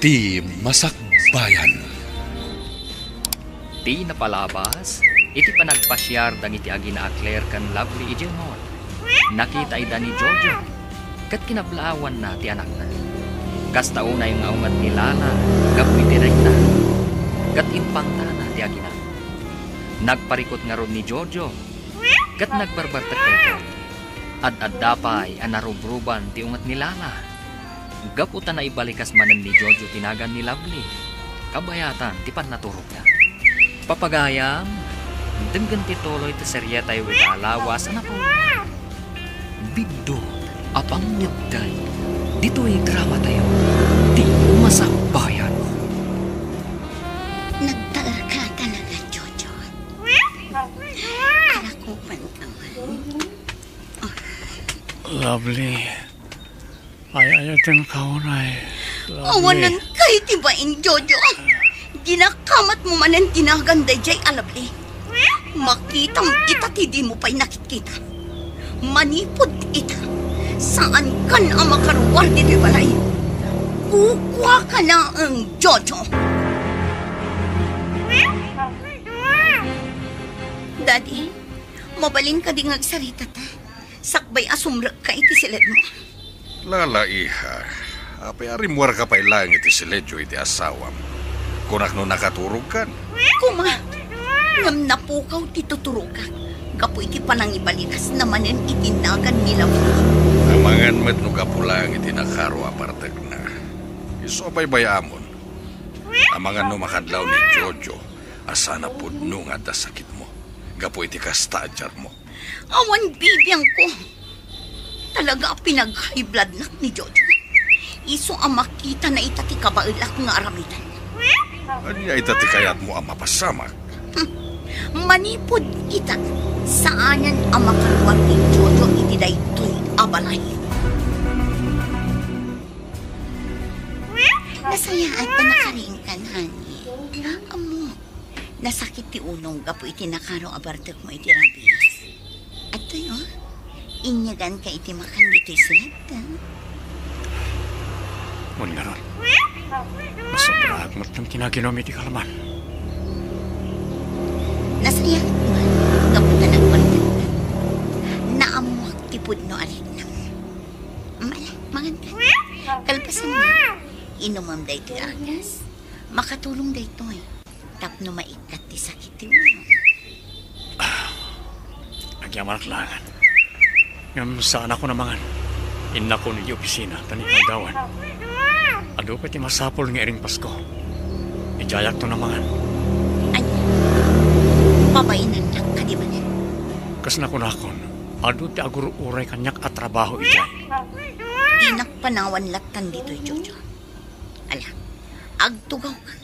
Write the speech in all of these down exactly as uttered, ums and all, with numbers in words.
Ti Masakbayan. Ti napalabas, iti panagpasiar dagiti agina a Claire ken Lovely idiay mall, nakitaida ni Jojo ket kinablaawanna ti anakna. Kasta unay nga unget ni Lala gapu iti reyna, ket impangtana ti agina. Nagparikut ngarud ni Jojo ket nagbarbartek daytoy. Ad-adda pay a narubruban ti unget ni Lala. Gapu ta naibalikas manen ni Jojo ti nagan ni Lovely, kabayatan ti pannaturogna. Papagayam, denggen ti tuloy ti serietayo ita a lawas a napauluan. Biddut a pangngeddeng ditoy dramatayo, Ti Masakbayan. Nagtaerka talaga, Jojo. Ara ko pantawan. Lovely. Ay-ayatenka unay, Lovely. Awanenka iti bain, Jojo. Dinakamatmo manen ti nagan daydiay a Lovely. Makitam ita ti dimo pay nakitkita. Manipud ita, saankan a makaruar ditoy balay. Kukuaka laeng, Jojo. Daddy, mabalin kadi nga agsarita ta? Sakbay a sumrekka iti siledmo. Lala, iha, apay a rimmuarka pay laeng iti siledyo iti asawam? Kunak no nakaturogkan. Kuma, ngem napukaw ti tuturogak gapu iti panangibalinasna manen iti nagan ni Lovely. Amangan met no gapu laeng iti nakaro a bartekna. Isu a baybay-amon. Amangan no makadlaw ni Jojo a saan a pudno nga adda sakitmo gapu iti kasta a diarmo. Awan bibiangko. Talaga a pinag-high bloodnak ni Jojo. Isu a makitana ita ti kabaelak nga aramiden. Ania ita ti kayatmo a mapasamak? Hmm. Manipud ita, saanen a makaruar ni Jojo iti daytoy a balay. Nasayaat ta nakariingkan, honey. Ammo, nasakit ti unong gapu iti nakaro a bartekmo iti rabies. Adtoy, o, inyaganka iti makan ditoy siledta. Wen ngarud, nasobraak met ti naginum iti kalaman. Nasayaat man gapu ta nagbartekka. Naammoak ti pudno a riknam. Mala, manganka. Kalpasanna, inumem daytoy a gas. Makatulong daytoy tapno maikkat ti sakit ti ulo. Agyamanak laengen. Ngem saanakon a mangan. Innakon idiay opisina ta ni aldawan. Adu pay ti masapul nga iring Pasko. Idiayakton a mangan. Ania? Pabainannak kadi manen? Kas nakunakon, adu ti agur-uray kaniak a trabaho idiay. Dinak panawan lattan ditoy, Jojo. Ala, agtugawka,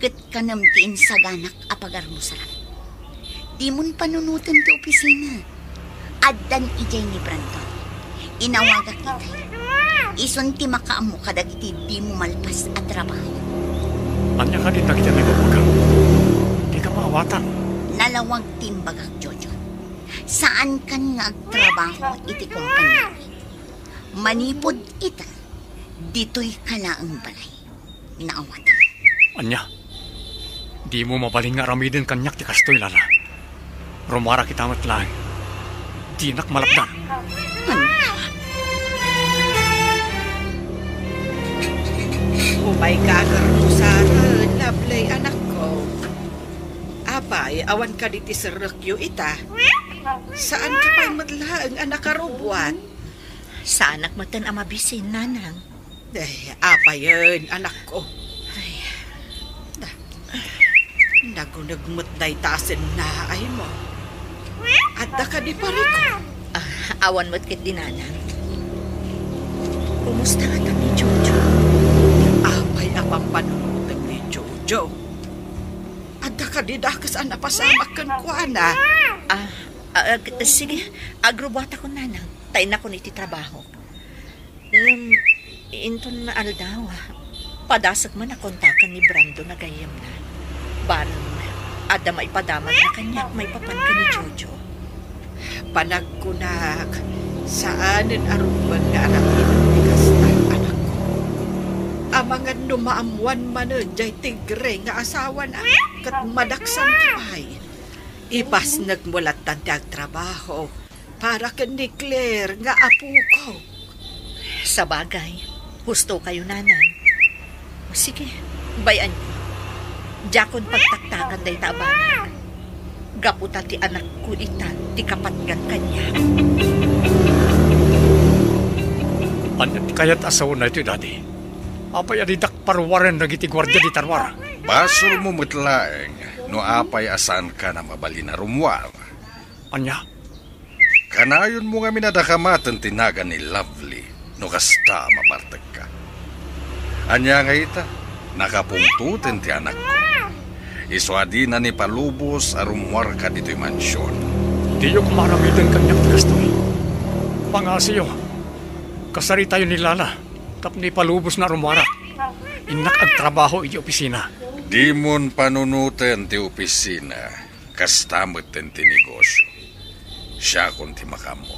ket kanem ti insaganak a pagarmusaram. Dimon panunoten ti opisina. Addan idiay ni Brandon. Inawagak ita. Isun ti makaammo kadagiti dimo malpas a trabaho. Ania kadin dagiti naibagbagam? Dika maawatan. Nalawag ti imbagak, Jojo. Saankan nga agtrabaho iti kompania. Manipud ita, ditoy ka laeng balay. Naawatam. Ania? Dimo mabalin nga aramiden kaniak ti kastoy, Lala. Rumara kita met laeng. Dinak malapdan. Ania? Umayka a garmusaren, Lovely, anakko. Apay, awan kadi ti serrekyo ita? Saanka pay met laeng a nakarubuat? Saanak metten a mabisin, Nanang. Ay, apayen, anakko? Ay. Da-, naguneg met dayta a sennaaymo. Adda kadi pariko? Ah, awan met ketdi, Nanang. Kumusta ngata ni Jojo? Apay a pampanunotem ni Jojo? Adda kadi dakes a napasamak kenkuana? Ah, ah, ag-, sige, agrubuatakon, Nanang. Ta innakon iti trabaho. Ngem inton nga aldaw, padasek man a kontaken ni Brandon a gayyemna. Bareng adda maipadamagna kaniak maipapan ken ni Jojo. Panagkunak, saanen a rumbeng nga aramidem ti kasta, anakko. Amangan no maammuan manen jay tigre nga asawana, ket madaksanka pay. Ipasnekmo lattan ti agtrabaho para ken ni Claire nga apokok. Sabagay, husto kayo, Nanang. O sige, bay-anyo. Diakon pagtaktakan dayta a banag. Gapu ta ti anakko ita ti kapatgan kaniak. Ania ti kayat a sawen daytoy, Daddy? Apay a didak paruaren dagiti guardia di taruar? Basolmo met laeng no apay a saankan a mabalin a rummuar. Ania? Kanayonmo ngamin a dakamaten ti nagan ni Lovely no kasta a mabartekka. Ania nga ita, nakapungtoten ti anakko. Isu a dina ipalubos a rummuarka ditoy mansion. Diyo koma aramiden kaniak ti kastoy. Pangngasiyo, kasaritayo ni Lala tapno ipalubosna a rummuarak. Innak agtrabaho iti opisina. Dimon panunoten ti opisina. Kasta metten ti negosio. Siakon ti makaammo.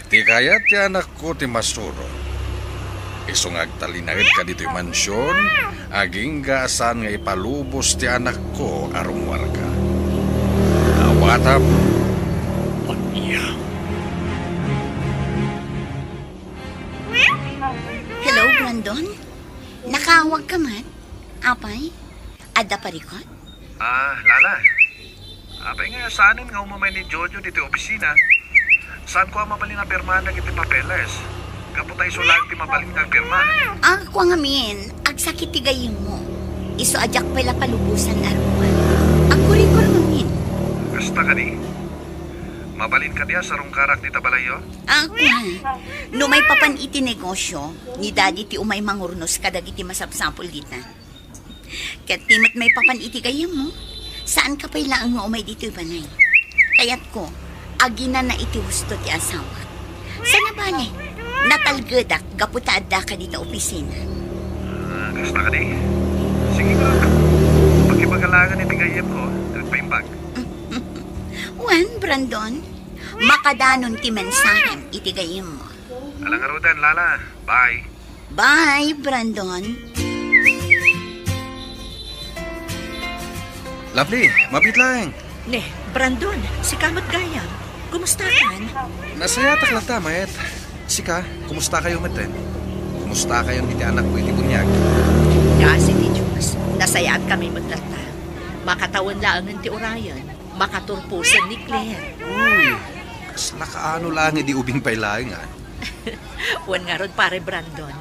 Ti kayat ti anakko ti masurot. Isu nga agtalinaedka ditoy mansion, agingga a saan nga ipalubos ti anakko a rummuarka. Awatam. Ania? Hello, Brandon. Nakaawagka man? Apay? Adda parikut? Ah, Lala. Apay nga saanen nga umamay ni Jojo ditoy opisina? Saanko a mabalin a pirmaan dagiti papeles? Gapu ta isu laeng ti mabalin nga agpirma. Ah, kua ngamin, agsakit ti gayyemmo. Isu a diak pay la palubosan a rummuar. Agkurikor ngamin. Kasta kadi? Mabalin kadi a sarungkarak dita balayyo? Ah, kua. No maipapan iti negosio, ni Daddy ti umay mangurnos kadagiti masapsapul dita. Ket ti met maipapan iti gayyemmo, saanka pay laeng nga umay ditoy balay. Kayatko, aginana iti husto ti asawa. Sana bale, natalgedak gapu ta addaka dita opisina. Ah, kasta kadi? Sige, ngarud. Pakibaga laengen iti gayyemko, agpaimbag. Wen, Brandon, makadanon ti mensahem iti gayyemmo. Ala ngaruden, Lala. Bye. Bye, Brandon. Lovely, mabiit laeng. Ne, Brandon, sika met gayam. Kumustakan? Nasayatak latta, met. Sika, kumusta kayo metten? Kumusta kayon iti anakko iti buniag? Grasia ti Dios, nasayaatkami met latta. Makatawen laengen ti urayen. Makaturposen ni Claire. Uy, kasla kaano laeng idi ubing pay laeng, a? Wen ngarud, Pare Brandon.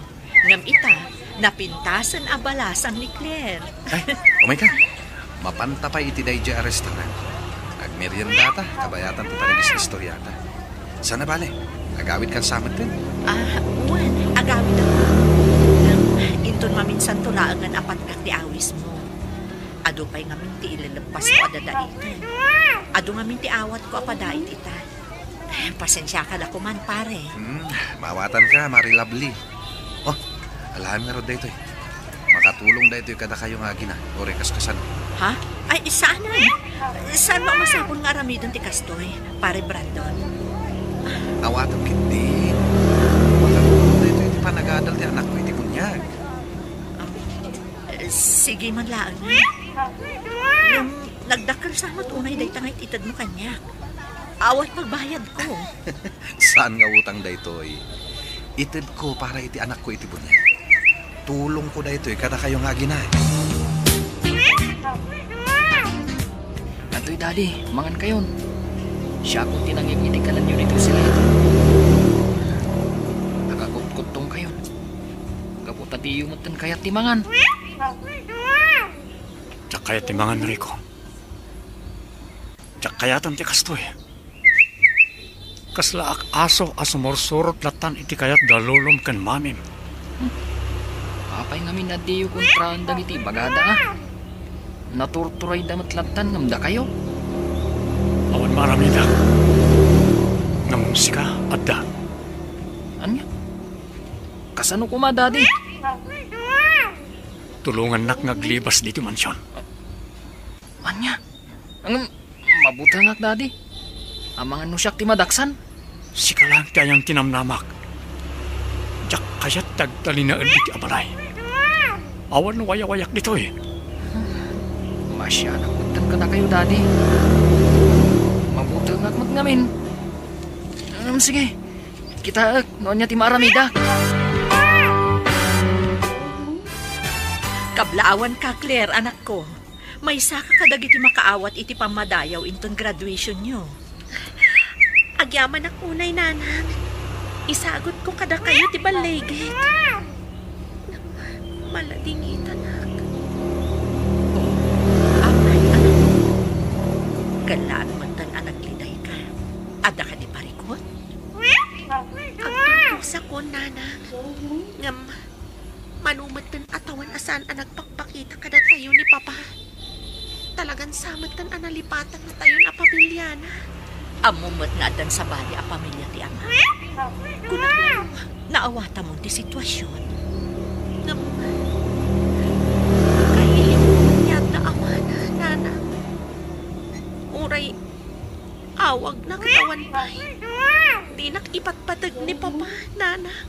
Ngem ita, napintasen a balasang ni Claire. Ay, umayka. Mapanta pay iti daydiay a restaurant. Agmeriendata, kabayatan ti panagis-istoriata. Sana bale, agawidkan sa metten? Ah, wen, agawidakon. Ngem inton maminsanto laengen a patgak ti awismo. Adu pay ngamin ti ilelebbasko a dadaitan. Adu ngamin ti awatko a padait ita. Pasensiaka la koman, pare. Hmm, maawatanka, Mare Lovely. Oh, alaem ngarud daytoy. Makatulong daytoy kadakayo nga agina, uray kaskasano. Ha? Ay, saanen. Saanmo a masapul nga aramiden ti kastoy, Pare Brandon? Awatem ketdi. Makatulong daytoy iti panagadal ti anakko iti buniag. Sige man laeng. Ngem nagdakkel sa met unay dayta nga it-itedmo kaniak. Awan pagbayadko. Saan nga utang daytoy? Itedko para iti anakko iti buniag. Tulongko daytoy kadakayo nga agina. Adtoy, Daddy, mangan kayon. Siakon ti nangngeg iti kanenyo ditoy silito. Nagakutkuttong kayon. Gapu ta diyo metten kayat ti mangan. Diak kayat ti mangan, Rico. Diak kayaten ti kastoy. Kaslaak aso a sumursurot lattan iti kayat da lolom ken mamim. Apay ngamin a diyo kontraen dagiti ibagada, a? Naturturayda met lattan ngem dakayo. Awan maaramidak. Ngem sika, adda. Ania? Kasano koma, Daddy? Tulongannak nga aglibas ditoy mansion. Ania? Ngem, mabutengak, Daddy. Amangan no siak ti madaksan. Sika laeng ti ayan ti namnamak. Diak kayat ti agtalinaed iti a balay. Awan no wayawayak ditoy. Maasianak metten kadakayo, Daddy. Mabutengak met ngamin. Um, sige, kitaek no ania ti maaramidak. Kablaawanka, Claire, anakko. Maysaka kadagiti makaawat iti pammadayaw inton graduationyo. Agyamanak unay, Nanang. Isagutko kadakayo ti balligit. Maladingitanak. Oh, apay, anak? Ket laeng metten a naglidayka. Adda kadi parikut? Agdudusakon, Nanang. Ngem, mano metten a tawen a saan a nagpakpakita kadatayo ni Papa. Talagan sa metten a nalipatannatayon a pamiliana. Ammom met nga addan sabali a pamilia ti ama. Kunak, naawatamon ti situasion. Ngem, kailiwko ti adda amana, Nanang. Uray awagna ket awan pay. Dinak ipatpateg ni Papa, Nanang.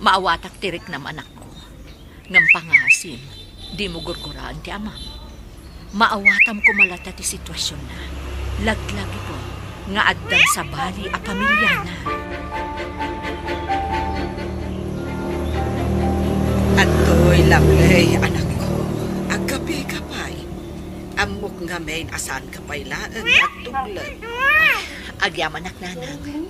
Maawatak ti riknam, anakko. Ngem pangasim, dimo gurguraen ti amam. Maawatam koma latta ti situasionna. Laglagipem nga addan sabali a pamiliana. Adtoy, Lovely, anakko. Agkapeka pay. Ammok ngamin a saanka pay laeng nga agtuglep. Agyamanak, Nanang.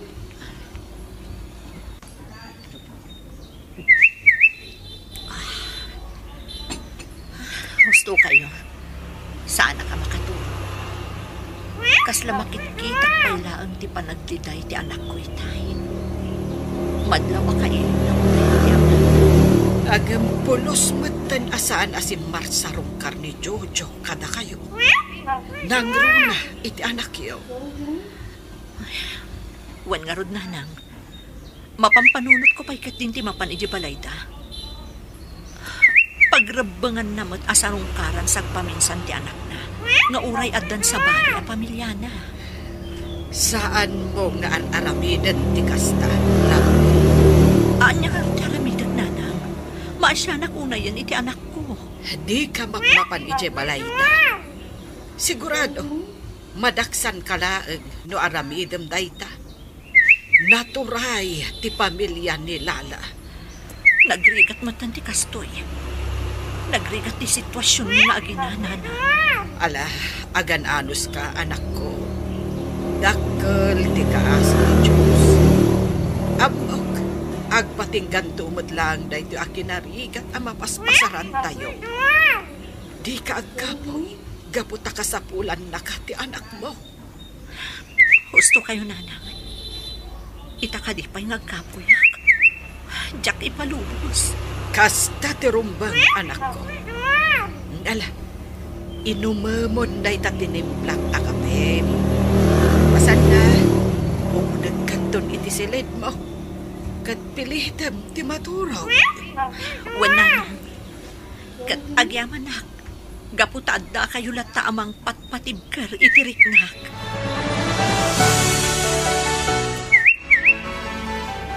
Husto kayo. Saanak a makatulog. Kasla makitkitak pay laeng ti panagdiday ti anakko itay. Madlaw a kailiwna unay ti ama. Ngem pulos metten a saan a simmarsarungkar ni Jojo kadakayo. Nangruna iti anakyo. Wen ngarud, Nanang. Mapampanunotko pay ketdin ti mapan idiay balayda. Pagrebbenganna met a sarungkaran sagpaminsan ti anakna nga uray addan sabali a pamiliana. Saanmo nga ar-aramiden ti kasta, Lovely. Ania nga ti aramidek, Nanang? Maasianak unayen iti anakko. Dika mapmapan idiay balayda. Sigurado, madaksanka laeng no aramidem dayta. Naturay ti pamilia ni Lala. Nagrigat metten ti kastoy. Nagrigat ti situasionmi nga aginana. Ala, agan-anuska, anakko. Dakkel ti kaasi ti Dios. Ammok, agpatingganto met laeng daytoy a kinarigat a mapaspasarantayo. Dika agkapuy gapu ta kasapulannaka ti anakmo. Husto kayo, Nanang. Ita kadi pay nga agkapuyak. Diak ipalubos. Kasta ti rumbeng, anakko. Ala, inumemon dayta tinimpla a kapem. Pasanna, umdegkanton iti siledmo. Ket pilitem ti maturog. Wen, Nanang. Ket agyamanak, gapu ta adda kayo latta a mangpatpatibker iti riknak.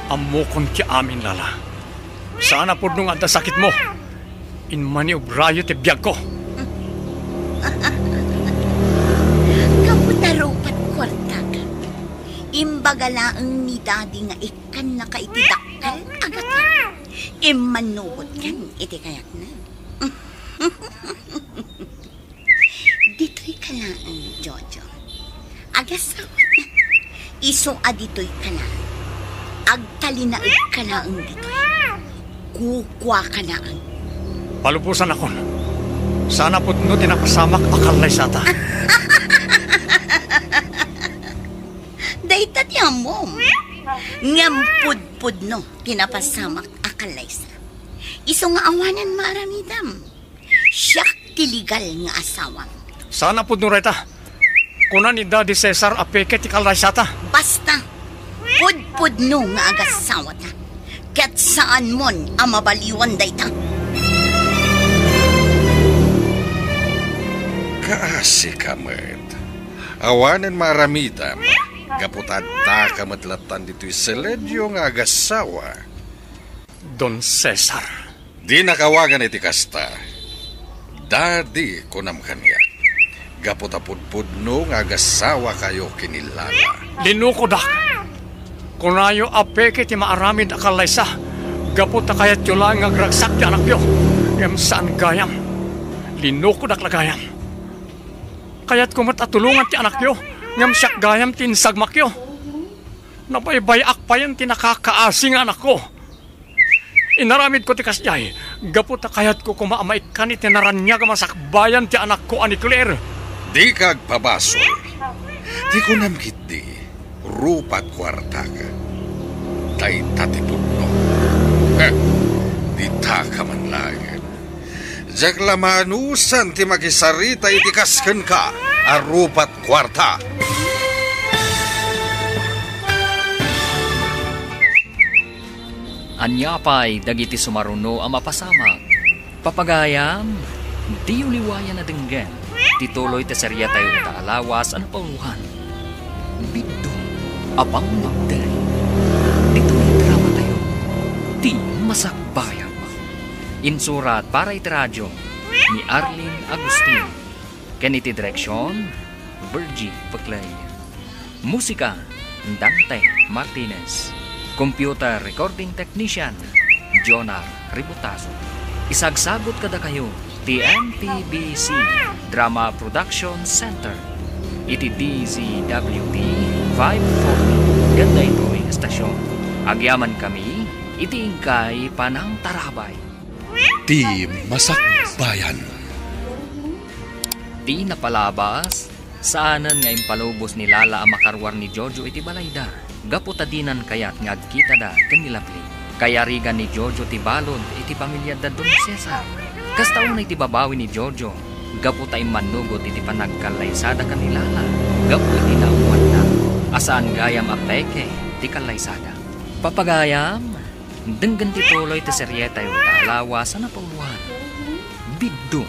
Ammokon ti amin, Lala. Saan a pudno nga adda sakitmo. Immaniobrayo ti biagko. Gapu ta rupat kuartak. Imbaga laeng ni Daddy nga ikkannaka iti dakkel a gatna. Immannubotkan iti kayatna. Ditoy ka laeng, Jojo. Agasawatna. Isu a ditoy ka laeng. Agtalinaed ka laeng ditoy. Kukua ka laeng. Palubosanakon. Saan a pudno ti napasamak a kallaysata. Dayta ti ammom. Ngem pudpudno ti napasamak a kallaysa. Isu nga awanen maaramidem. Siak ti legal nga asawam. Saan a pudno dayta. Kuna ni Daddy Cesar a peke ti kallaysata. Basta, pudpudno nga agasawata. Ket saanmon a mabaliwan dayta. Kaasika met. Awanen maaramidem, gapu ta addaka met lattan ditoy seledio nga agassawa. Don Cesar. Dinak awagan iti kasta. Daddy, kunam kaniak. Gapu ta pudpudno nga agasawakayo ken ni Lala. Linukodak. Kunayo a peke ti maaramid a kallaysa. Gapu ta kayatyo laeng nga agragsak ti anakyo. Ngem saan gayam. Linukodak la gayam. Kayatko met a tulongan ti anakyo. Ngem siak gayam ti insagmakyo. Nabaybay-ak payen ti nakakaasi nga anakko. Inaramidko ti kasdiay, gapu ta kayatko koma a maikkan iti naraniag a masakbayan ti anakko a ni Claire. Dika agpabasol. Ti kunam ketdi, rupat kuartaka. Dayta ti pudno. Heh, ditaka man laeng. Diak la maanusan ti makisarita iti kas kenka a rupat kuarta. Ania pay dagiti sumaruno a mapasamak? Papagayam, diyo liwayan a denggen ti tuloy ti serietayo ita a lawas a napauloan. Biddut a pangngegdeng. Ditoy dramatayo, Ti Masakbayan. Insurat para iti radio ni Arlene Agustin. Ken iti direksion, Virgie Peclay. Musika, Dante Martinez. Computer recording technician, Jonar Ributaso. Isagsagut kadakayo ti M P B C Drama Production Center iti D Z W T five forty ken daytoy nga estasion. Agyamankami iti inkay panangtarabay. Ti Masakbayan. Ti napalabas, saanen nga impalubos ni Lala a makaruar ni Jojo iti balayda, gapu ta dinan kayat nga agkitada ken ni Lovely. Kayarigan ni Jojo ti balud iti pamiliada Don Cesar. Kasta unay ti babawi ni Jojo, gapu ta immannugot iti panagkallaysada ken ni Lala, gapu iti naammoanna a saan gayam a peke ti kallaysada. Papagayam, denggen ti tuloy ti serietayo ta a lawas a napauloan. Biddut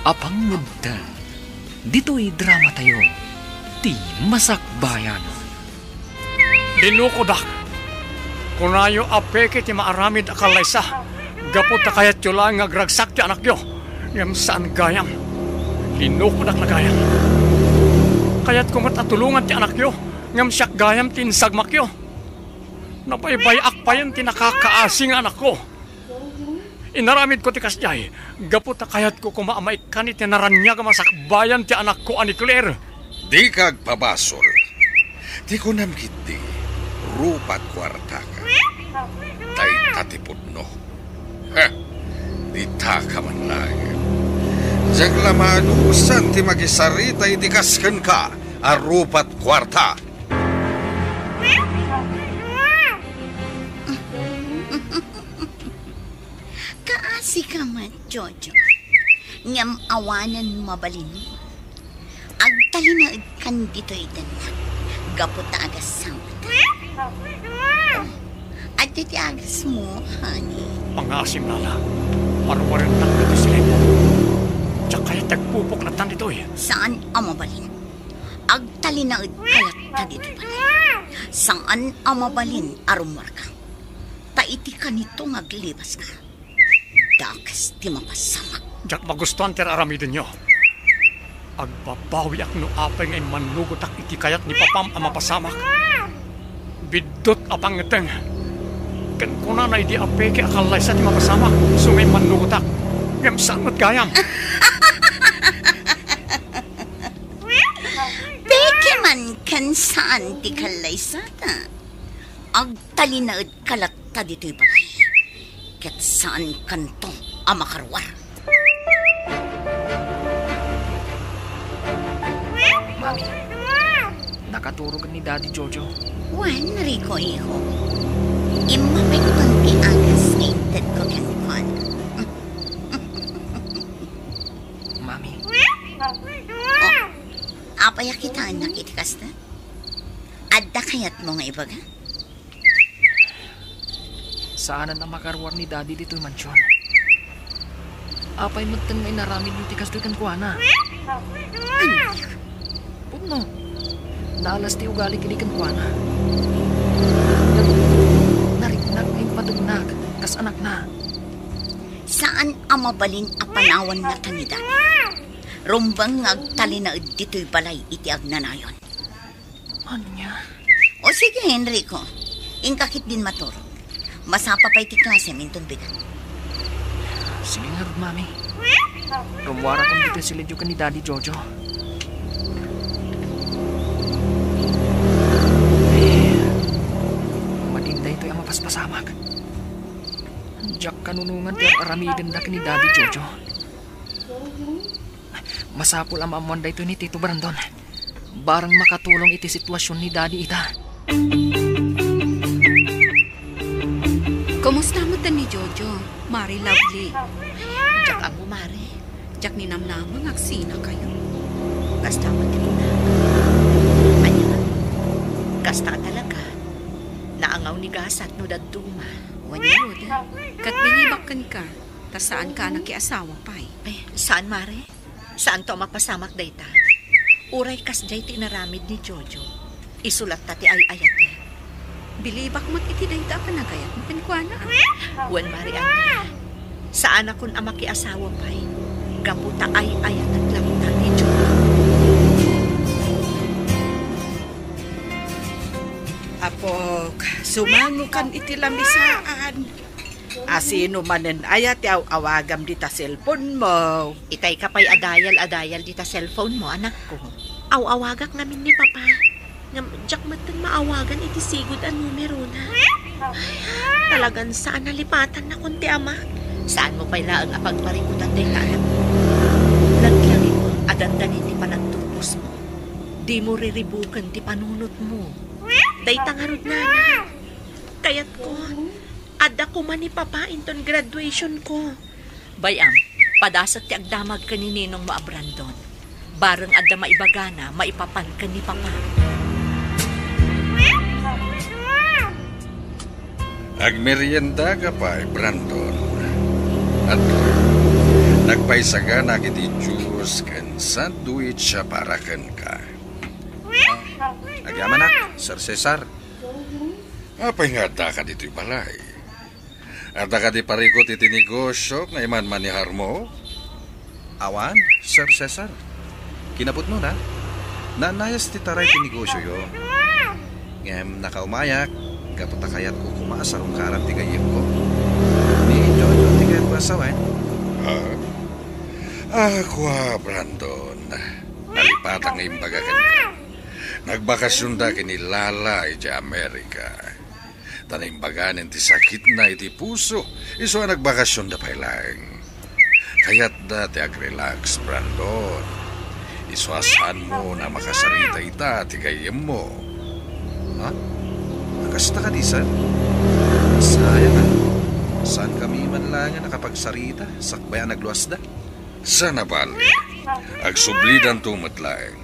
a pangngegdeng. Ditoy dramatayo, Ti Masakbayan. Linukodak. Kunayo a peke ti maaramid a kallaysa. Gapu ta kayatyo laeng nga agragsak ti anakyo. Ngem saan gayam. Linukodak la gayam. Kayatko met a tulongan ti anakyo. Ngem siak gayam ti insagmakyo. Nabaybay-ak payen ti nakakaasi nga anakko. Inaramidko ti kasdiay, gapu ta kayatko koma a maikkan iti naraniag a masakbayan ti anakko a ni Claire. Dika agpabasol. Ti kunam ketdi, rupat kuartaka. Dayta ti pudno. Heh, ditaka man laeng. Diak la maanusan ti makisarita iti kas kenka a rupat kuarta. Kaasika met, Jojo. Ngem awanen mabalin. Agtalinaedkan ditoy dennak gapu ta agasawata. Oh, adda ti agasmo, honey. Pangaasim, Lala. Parwarennak ditoy silip. Diak kayat ti agpupok latta ditoy. Saan a mabalin. Agtalinaedka latta ditoy balay. Saan a mabalin a rummuarka. Ta iti kanito nga aglibaska, dakes ti mapasamak. Diak magustuan ti ar-aramidenyo. Agbabawiak no apay nga immannugotak iti kayat ni papam a mapasamak. Biddut a pangngegdeng. Ken kunana idi a peke a kallaysa ti mapasamak, isu nga immannugotak. Ngem saan met gayam. Peke man ken saan ti kallaysata. Agtalinaedka latta ditoy balay. Ket saankanto a makaruar. Mami, nakaturog ni Daddy Jojo. Wen, Rico, iho. Immapekton ti agas nga intedko kenkuana. Mami. Oh, apay a kitaennak iti kasta? Adda kayatmo nga ibaga? Saanen a makaruar ni Daddy ditoy mansion. Apay metten nga inaramidyo ti kastoy kenkuana? Ania? Pudno. Naalas ti ugali idi kenkuana. Nariknak nga impategnak kas anakna. Saan a mabalin a panawanna ta ni Dadi. Rumbeng nga agtalinaed ditoy balay iti agnanayon. Ania? O sige, Enrico. Inka ketdin maturog. Masapa pay ti klasem inton bigat. Sige ngarud, Mami. Rummuarakon ditoy silidyo ken ni Daddy Jojo. Madin daytoy a mapaspasamak. Diak kanunongan ti ar-aramidenda ken ni Daddy Jojo. Masapul a maammoan daytoy ni Tito Brandon. Bareng makatulong iti situasion ni Daddy ita. Kumusta met ni Jojo, Mare Lovely? Diak ammo, Mare. Diak ninamnama nga agsinakayo. Kasta met ti kunam. Ania? Kasta talaga. Naangaw ni gasat no dadduma. Wen, ket bilibak kenka, ta saanka a nakiasawa pay. Ay, saan, Mare? Saanto a mapasamak dayta? Uray kasdiay ti inaramid ni Jojo, isu latta ti ay-ayatek. Bilibak met iti dayta a panagayatmo kenkuana, a? Wen, Mare Ania, saanakon a makiasawa pay, gapu ta ay-ayatek latta ni Jojo. Apok, sumangokan iti lamisaan. A sino manen aya ti aw-awagam dita cellphone mo? Itay ka pay a dial a dial dita cellphone mo, anakko. Aw-awagak ngamin ni Papa. Ngem diak metten maawagan iti sigud a numerona. Ay, talagan saan a lipatannakon ti ama. Saanmo pay laeng a pagparikutan dayta, anakko. Laglagipem a dandanin ti panagturposmo. Dimo riribuken ti panunotmo. Dayta ngarud, Nana. Kayatko, adda koma ni Papa inton graduation ko. Bay-am, padasek ti agdamag ken ni ninongmo a Brandon. Bareng adda maibagana maipapan ken ni Papa. Agmeriendaka pay, Brandon. Adtoy, nagpaisaganak iti juice ken sandwich para kenka. Agyamanak, Sir Cesar. Apay nga addaka ditoy balay? Adda kadi parikut iti negosio nga imanmaneharmo? Awan, Sir Cesar. Kinapudnona, naannayas ti taray ti negosioyo. Ngem nakaumayak, gapu ta kayatko koma a sarungkaran ti gayyemko. Ni Jojo ti kayatko a asawaen. Ha? Ah, kua, Brandon. Nalipatak nga imbaga kenka. Nagbakasionda ken ni Lala idiay Amerika. Ta naimbaganen ti sakitna iti puso, isu a nagbakasionda pay laeng. Kayatda ti agrelax, Brandon. Isu a saanmo a makasarita ita ti gayyemmo. Ha? Kasta kadi, sir? Sayang, a. Saankami man laeng a nakapagsarita, sakbay a nagluasda. Saan a bale, agsublidanto met laeng.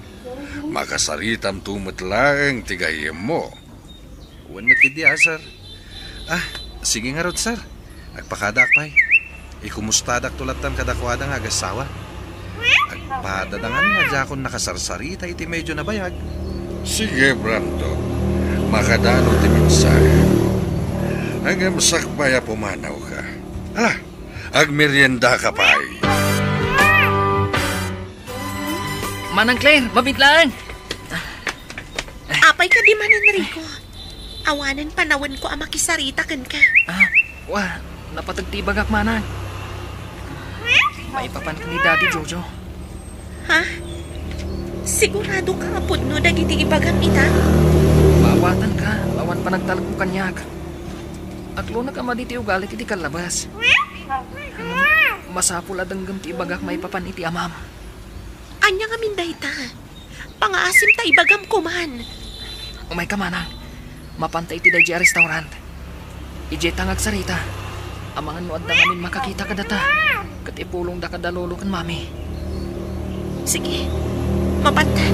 Makasaritamto met laeng ti gayyemmo. Wen met ketdi, a, sir. Ah, sige ngarud, sir. Agpakadaak pay. Ikumustada to lattan kadakuada nga agasawa. Agpadada ngamin a diakon nakasarsarita iti medio a nabayag. Sige, Brandon. Makadano ti mensahe. Ngem sakbay a pumanawka. Ala, agmeriendaka pay. Manang Claire, mabiit laeng. Apay kadi man, Enrico? Awanen panawenko a makisarita kenka. Ah, wa, napateg ti ibagak, Manang. Maipapan ken ni Daddy Jojo. Ha? Sigurado ka a pudno dagiti ibagam ita? Maawatanka, awan panagtalekmo kaniak. Aklonak a madi ti ugalim iti kallabas. Masapul a denggem ti ibagak maipapan iti amam. Ania ngamin dayta? Pangaasim ta ibagam koman. Umayka, Manang. Mapanta iti daydiay a restaurant. Idiay ta nga agsarita. Amangan no adda ngamin makakita kadata. Ket ipulongda kada lolo ken mami. Sige. Mapanta.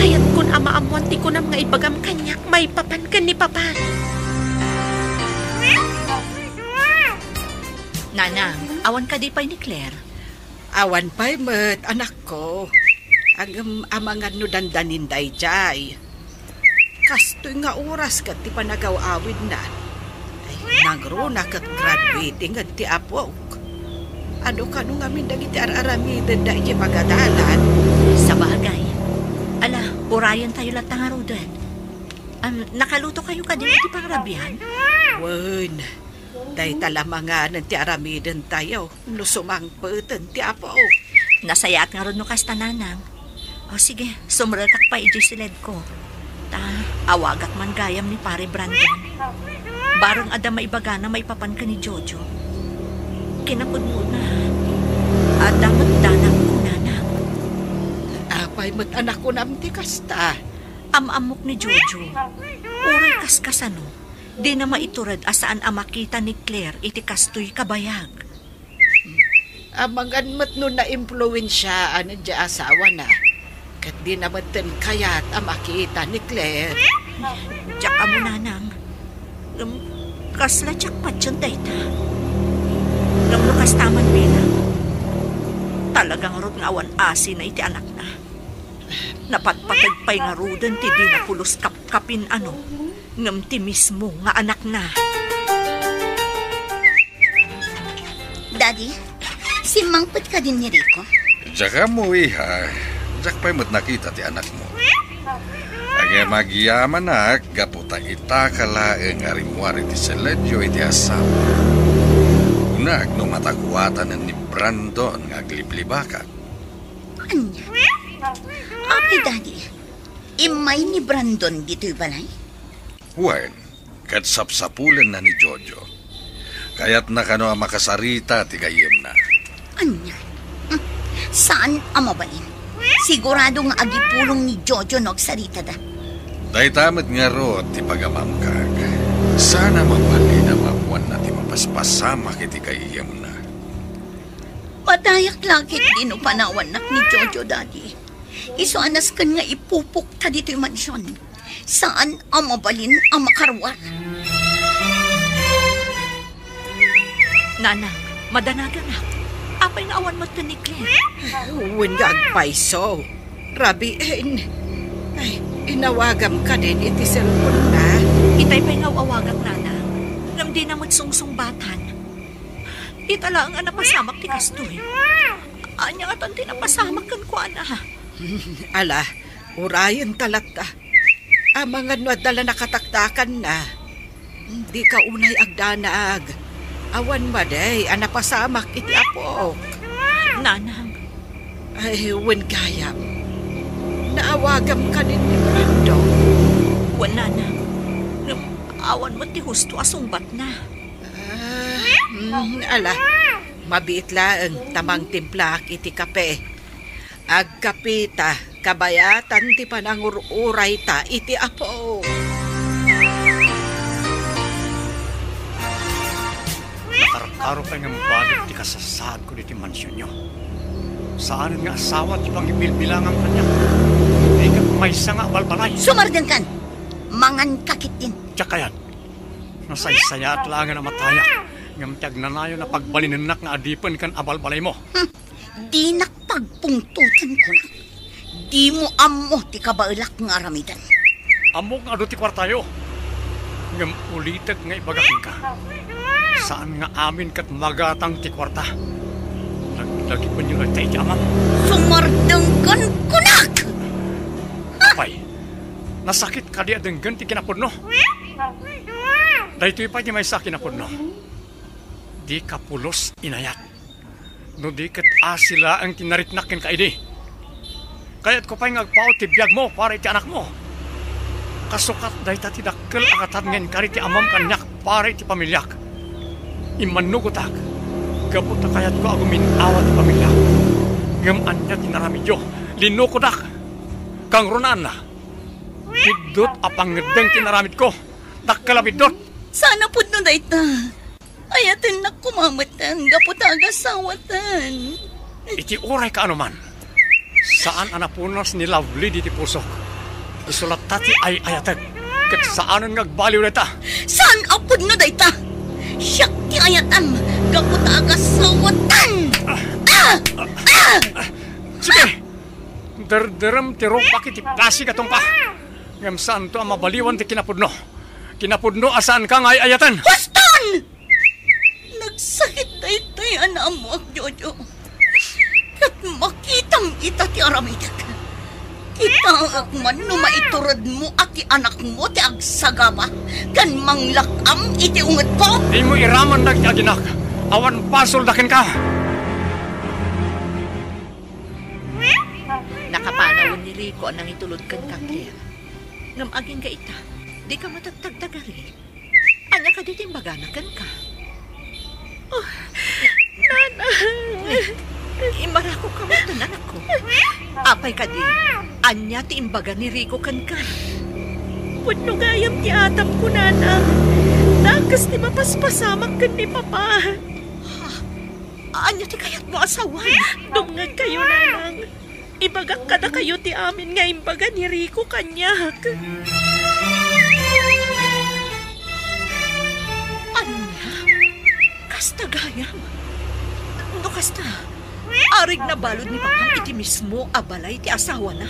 Kayatkon a maammoan ti kunam nga ibagam kaniak maipapan ken ni Papa. Nanang, awan kadi pay ni Claire? Awan pay met, anakko. Ngem amangan no dandanin daydiay. Kastoy nga oras ket ti panagaw-awidna. Ay, nangruna ket graduating ti apok. Adu kano ngamin dagiti ar-aramidenda iti pagadalan? Sabagay. Ala, urayentayo latta ngaruden. Am, nakaluto kayo kadi iti pangrabian? Wen, dayta la manganen ti aramidentayo no sumangpeten ti Apo. Nasayaat ngarud no kasta, nanang. O sige, sumrekak pay idiay siledko. Ta, awagak man gayam ni Pare Brandon. Bareng adda maibagana maipapan ken ni Jojo. Kinapudnona, adda met danagko, nanang. Apay met a nakunam ti kasta? Am-ammok ni Jojo. Uray kaskasano, dina maitured a saan a makita ni Claire iti kastoy kabayag. Amangan met no naimpluensiaan ti asawana, ket dina metten kayat a makita ni Claire. Diak ammo, nanang. Ngem kasla diak patien dayta. Ngem no kasta man bilang, talaga ngarud nga awan asina iti anakna. Napatpateg pay ngaruden ti dina pulos kapkapin-ano, ngem ti mismo nga anakna. Daddy, simmangpet kadin ni Rico? Diak ammo, iha. Diak pay met nakita ti anakmo. Ngem agyamanak gapu ta itaka laeng nga rimmuar iti siledyo iti asawa. Kunak no matakuatanen ni Brandon nga agliblibakak. Ania? Apay, Daddy, immay ni Brandon ditoy balay? Wen, ket sapsapulenna ni Jojo. Kayatna kano a makasarita ti gayyemna. Ania? Hmm, saan a mabalin. Sigurado nga agipulong ni Jojo no agsaritada. Dayta met ngarud ti pagamamkak. Saan a mabalin a maammoanna ti mapaspasamak iti gayyemna. Madayak la ketdi no panawannak ni Jojo, Daddy. Isu a nasken nga ipupukta ditoy mansion. Saan a mabalin a makaruar. Nanang, madanaganak. Apay nga awan met ken ni Claire? Wen nga agpayso. Rabiin. Ay, inawagam kadin iti cellphone-na. Itay pay nga aw-awagak, nanang. Ngem dina met sungsungbatan. Ita laeng a napasamak ti kastoy. Ania ngatan ti napasamak kenkuana? Ala, urayenta latta. Amangan no adda la nakatakdakanna. Dika unay agdanag. Awan madi a napasamak iti apok. Nanang. Ay, wen gayam. Naawagam kadin ni Brando. Wen, nanang. Ngem awan met ti husto a sungbatna. Ah, mm, ala. Mabiit laeng ta mangtimplaak iti kape. Agkapita, kabayatan ti panangur-urayta iti Apo. Nakarkaro pay nga mabalin ti kasasaadko ditoy mansionyo. Saanen nga asawa ti pangibilbilangam kaniak. Di ket maysa nga abalbalay. Sumardengkan! Manganka ketdin. Diak kayat. Nasaysayaat laengen a matayak, ngem ti agnanayon a pagbalinennak nga adipen ken abalbalaymo. Hmm. Dinak pagpungtoten, kunak. Dimo ammo ti kabaelak nga aramiden. Ammok nga adu ti kuartayo, ngem ulitek nga ibagak kenka, saan nga amin ket magatang ti kuarta. Laglagipenyo dayta iti amam. Sumardengkan, kunak! Apay, nasakit kadi a denggen ti kinapudno? Daytoy pay ti maysa a kinapudno. Dika pulos inayat. No di ket asi laeng ti naritnak kenka idi. Kayatko pay nga agpaut ti biagmo para iti anakmo. Kasukat dayta ti dakkel a katad nga inkari ti amam kaniak para iti pamiliak. Immannugotak, gapu ta kayatko a gumin-awa ti pamiliak. Ngem ania ti naramidyo? Linukodak. Kangrunaanna. Biddut a pangngeddeng ti naramidko. Dakkel a biddut. Saan a pudno dayta. Ayatennak koma metten gapu ta agasawaten. Iti uray kaano man, saan a napunas ni Lovely diti pusok. Isu latta ti ay-ayatek, ket saanen nga agbaliw dayta. Saan a pudno dayta. Siak ti ayatem gapu ta agasawaten. Ah! Ah! Ah! Sige! Derderem ti rupak iti pasig a tungpa. Ngem saanto a mabaliwan ti kinapudno. Kinapudno a saanka nga ay-ayaten. Huston! Nagsakit dayta Ni anamuak, Jojo. Ket makitam ita ti aramidek. Kitaek man no maituredmo a ti anakmo ti agsagaba ken manglak-am iti ungetko. Dimo iraman dagiti aginak. Awan basolda kenka. Nakapanawen ni Rico a nangitulod kenka, Claire. Ngem agingga ita, dika matagtagtagari. Ania kadi ti imbagana kenka? Oh, Nanang! Immarakok kamo, anakko. Apay kadi? Ania ti imbaga ni Rico kenka? Pudno gayam ti atapko, Nanang. Dakes ti mapaspasamak ken ni Papa. Ha? Ania ti kayatmo a sawen? Dumngegkayo, Nanang. Ibagak kadakayo ti amin nga imbaga ni Rico kaniak. Ania? Kasta gayam? No kasta, arigna balud ni Papam iti mismo a balay ti asawana?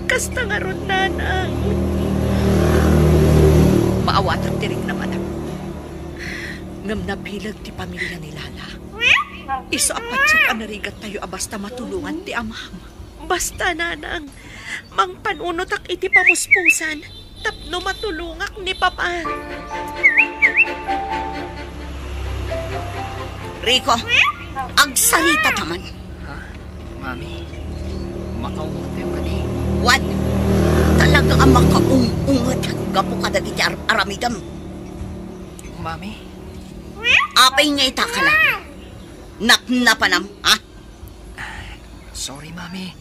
Kasta ngarud, Nanang. Maawatak ti riknam, anak. Ngem nabileg ti pamilia ni Lala. Isu a patiek a narigattayo a basta matulongan ti amam. Basta, Nanang, mangpanunotak iti pamuspusan tapno matulongak ni Papa. Rico, agsarita ta man. Ha? Mami, makaunget kayo kadi? Wen, talaga a makaung-unget gapu kadagiti ar-, aramidem. Mami? Apay nga ita ka lang? Napnapanam, ha? Sorry, Mami.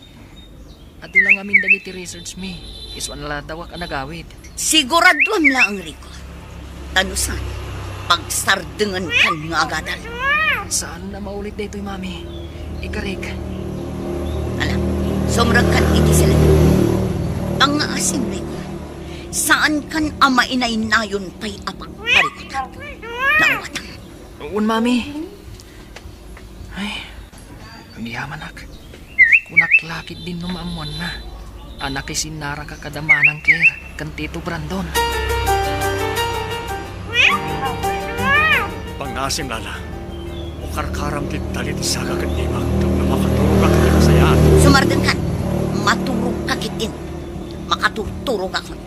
Adu la ngamin dagiti research mi. Isu a naladawak a nagawid. Siguraduam laeng, Rico. Ta no saan, pagsardengenkan nga agadal. Saan a maulit daytoy, Mami. Ikarik. Ala, sumrekkan iti silencio. Pangngaasim, Rico. Saankan a mainaynayon pay a pagparikutak. Naawatan. Wen, Mami. Ay, agyamanak. Kunak la ketdin no maammoanna a nakisinnaraka kada Manang Claire ken Tito Brandon. Pangngaasim, Lala. Ukarkaram ti dali ti saka ket dimak tapno makaturogak iti kasayaan. Sumardengkan. Maturogka ketdin. Makaturturogakon.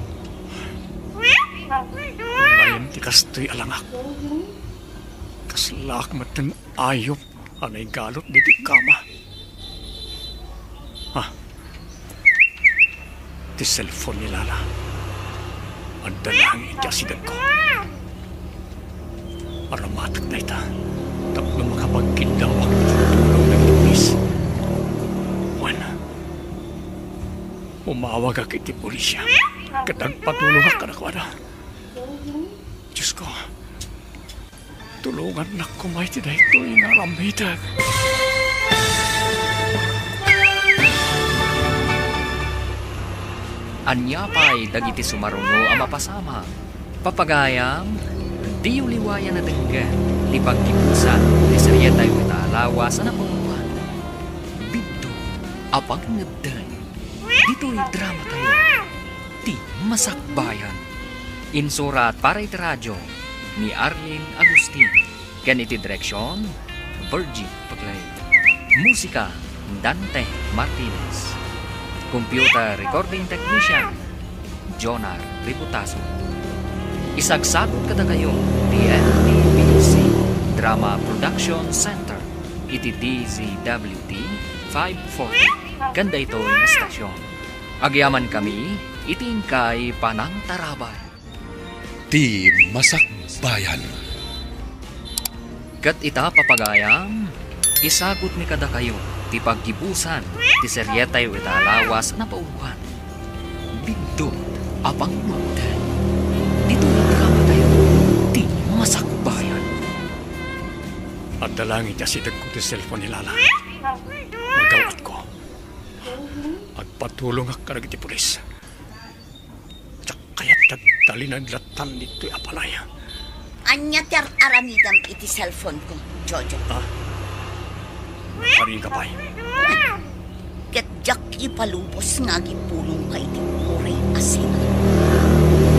Ngem ti kastoy a langak. Kaslaak metten ayup a naigalut ditoy kama. Ah. Ti cellphone ni Lala. Adda laeng iti asidegko. Aramatek dayta tapno makapagkiddawak iti tulong dagiti pulis. Wen, umawagak iti pulisya ket agpatulongak kadakuada. Diosko, tulongannak koma iti daytoy nga aramidek. Ania pay dagiti sumaruno a mapasamak? Papagayam, diyo liwayan a denggen ti paggibusan ti serietayo ita a lawas a napauloan. Biddut a pangngedden. Ditoy dramatayo, Ti Masakbayan. Insurat para iti radio ni Arlene Agustin, ken iti direksion, Virgie Paclay. Musika, Dante Martinez. Computer recording technician, Jonar Ributaso. Isagsagut kadakayo ti M T B C Drama Production Center iti D Z W T five forty ken daytoy nga estasion. Agyamankami iti inkay panangtarabay. Ti Masakbayan. Ket ita, papagayam, isagutmi kadakayo ti paggibusan ti serietayo ita a lawas a napauloan. Biddut a pangngedden. Ditoy dramatayo, Ti Masakbayan. Adda laeng iti asidegko ti cellphone ni Lala. Magaw-atko. Agpatulongak kadagiti pulis. Diak kayat ti agtalinaed lattan ditoy a balay. Ania ti ar-aramidem iti cellphone ko, Jojo? Ha? Nakariga pay. Wen, ket diak ipalubos nga agipulongka iti uray a sino.